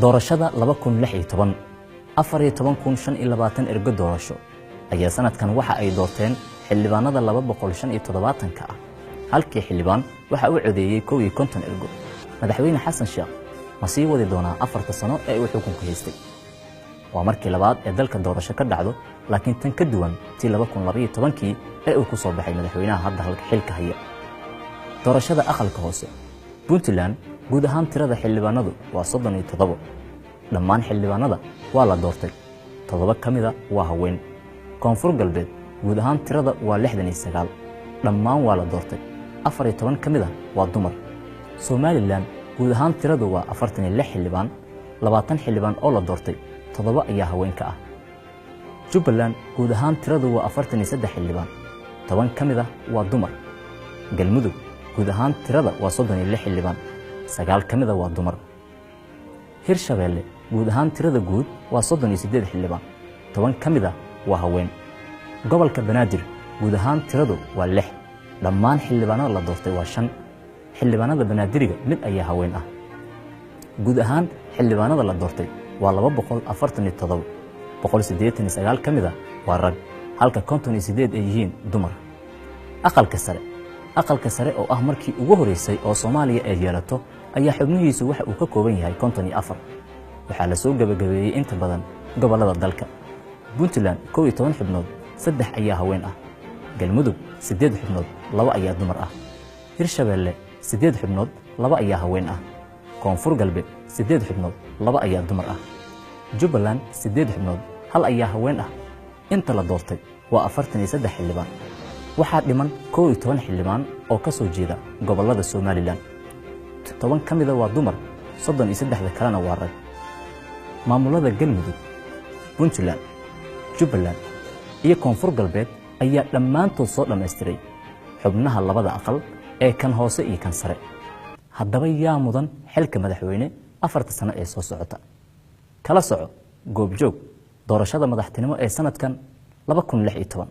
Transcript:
Doorashada 2016, 14,025 ergo doorasho ayaa sanadkan waxa ay doorteen xildhibaanada 275-ka ah. Halkii xildhibaan waxa uu codeeyey 51 ergo. Madaxweyne Xasan Sheekh ma sii wadi doonaa 4ta sano ee uu xukunka haystay? Waa markii labaad ee dalka doorasho ka dhacdo, laakiin tan ka duwan tii 2012-kii ee uu ku soo baxay madaxweynaha hadda halka xilka haya. Doorashada aqalka hoose Puntland, guud ahaan tirada xildhibaanadu waa 37. Dhammaan xildhibaanada waa la doortay, 7 ka mida waa haween. Koonfur Galbeed, guud ahaan tirada waa 69, dhammaan waa la doortay, 14 ka mid a waa dumar. Somalilan, guud ahaan tiradu waa 46 xildhibaan, 20 xildhibaan oo la doortay, 7 ayaa haweenka ah. Jubbaland, guud ahaan tiradu waa 43 xildhibaan, 10 ka mid ah waa dumar. Galmudug, guud ahaan tirada waa 36 xildhibaan, 9 ka mida waa dumar. Hirshabeelle, guud ahaan tirada guud waa 38 xildhibaan, 10 ka mid ah waa haween. Gobolka Banaadir, guud ahaan tiradu waa 6, dhammaan xildhibaanada la doortay waa 5. Xildhibaanada banaadiriga mid ayaa haween ah. Guud ahaan xildhibaanada la doortay waa 247, 189 ka mid a waa rag, halka 58 ay yihiin dumar. Aqalka sare. Aqalka sare oo ah markii ugu horeysay oo Soomaaliya ay yeelato ayaa xubnihiisu waxa uu ka kooban yahay 54. Waxaa la soo gebagabeeyey inta badan gobollada dalka. Puntland, 11 xubnood, 3 ayaa haween ah. Galmudug, 8 xubnood, 2 ayaa dumar ah. Hirshabeelle, 8 xubnood, 2 ayaa haween ah. Koonfur Galbeed, 8 xubnood, 2 ayaa dumar ah. Jubbaland, 8 xubnood, 1 ayaa haween ah. Inta la doortay waa 43 xildhibaan. Waxaa dhiman 11 xildhibaan oo ka soo jeeda gobollada Somalilan. 10 ka mida waa dumar, 33da kalena waa rag. Maamulada Galmudug, Puntland, Jubbaland iyo Koonfur Galbeed ayaa dhammaantood soo dhammaystiray xubnaha labada aqal ee kan hoose iyo kan sare. Haddaba yaa mudan xilka madaxweyne 4ta sano ee soo socota? Kala soco Goobjoog doorashada madaxtinimo ee sanadkan 2016.